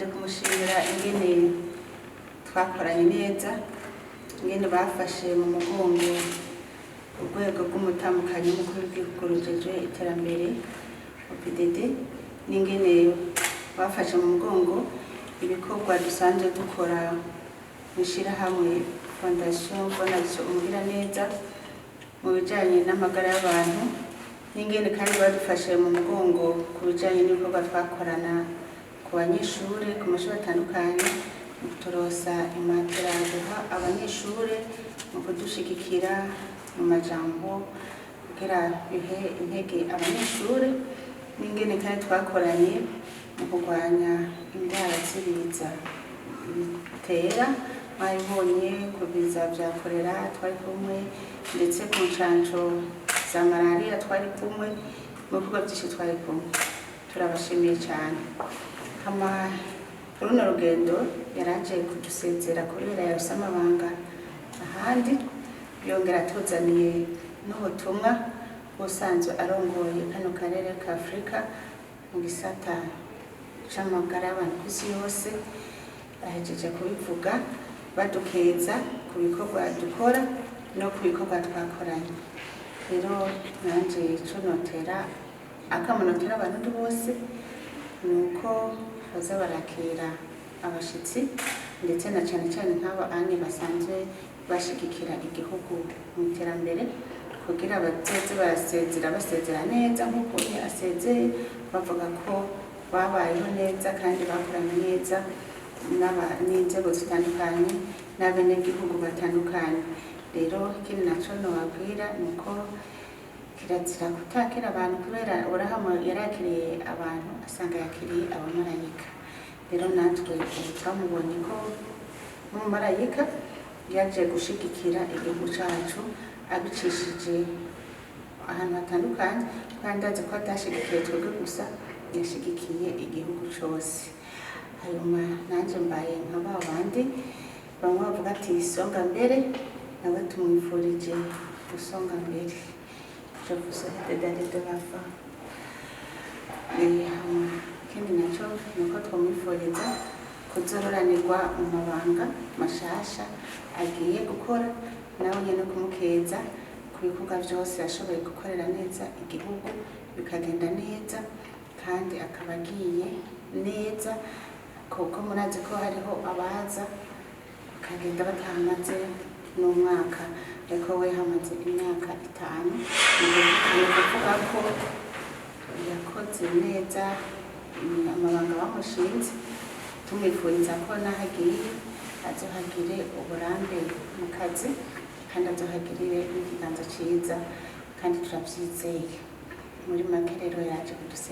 Kumushimira ingene twakoranye neza, ingene bafashe mu mugongo urwego rw'umutamukanyi w'umukuru w'igihugu rujejwe iterambere OPDD, n'ingene bafashe mu mugongo ibikorwa dusanzwe dukora mw'ishirahamwe Fondation Bonne Action Umugiraneza mu bijanye n'amagara y'abantu, n'ingene kandi badufashe mu mugongo ku bijanye n'ibikorwa twakorana ku banyeshure ku mashuri atandukanye, mu kuturosa imatera duha abanyeshure, mu kudushigikira mu majambo kugira bihe intege abanyeshure, n'ingene kandi twakoranye mu kurwanya indwara z'ibiza bitera. Mwabibonye ku biza vya korera twari kumwe, ndetse ku ncanco za malariya twari kumwe, mu bikorwa vyinshi twari kumwe. Turabashimiye cyane. Hama runo rugendo yaraje kudusezera kubera yarose amabanga ahandi, yongera atuzaniye n'ubutumwa usanzwe arongoye kano karere ka Afurika mu gisata c'amagara y'abantu kw'isi yose. Ahejeje kubivuga, badukeza ku bikorwa dukora no ku bikorwa twakoranye. Rero nanje ico notera akamo notera Abarundi bose ni uko baza barakira abashitsi, ndetse na cane cane nk'aba ane basanzwe bashigikira igihugu mu iterambere, kugira bazoze barasezera, basezera neza nk'uko umwe asezeye, bavuga ko babayeho neza kandi bakoranye neza n'inzego zitandukanye n'abenegihugu batandukanye. Rero ikindi naco nobabwira ni uko kirazira kutakira abantu, kubera Aburahamu yarakiriye abantu asanga yakiriye abamarayika. Rero natwe ubu twamubonye ko nk'umumarayika yaje gushigikira igihugu cacu abicishije ahantu hatandukanye, kandi azi ko atashigikiye twebwe gusa, yashigikiye igihugu cose. Hanyuma nanje mbaye nka ba bandi bamwe bavuga ati "Songa mbere". Nawe tumwifurije gusonga mbere. Je vous souhaite d'aller de l'avant. Hama ikindi naco ni uko twamwifuriza kuzororanirwa mu mabanga mashasha agiye gukora, nawe nyene kumukeza ku bikorwa vyose yashoboye gukorera neza igihugu bikagenda neza, kandi akaba agiye neza, kuko murazi ko hariho abaza bakagenda batahamaze n'umwaka, ariko we hamaze imyaka 5. Ni ukuvuga ko yakoze neza amabanga bamushinze. Tumwifuriza ko n'aho agiye azohagire uburambe mu kazi, kandi azohagirire n'ikiganza ciza, kandi turavyizeye. Muri make rero yaje kudusezera.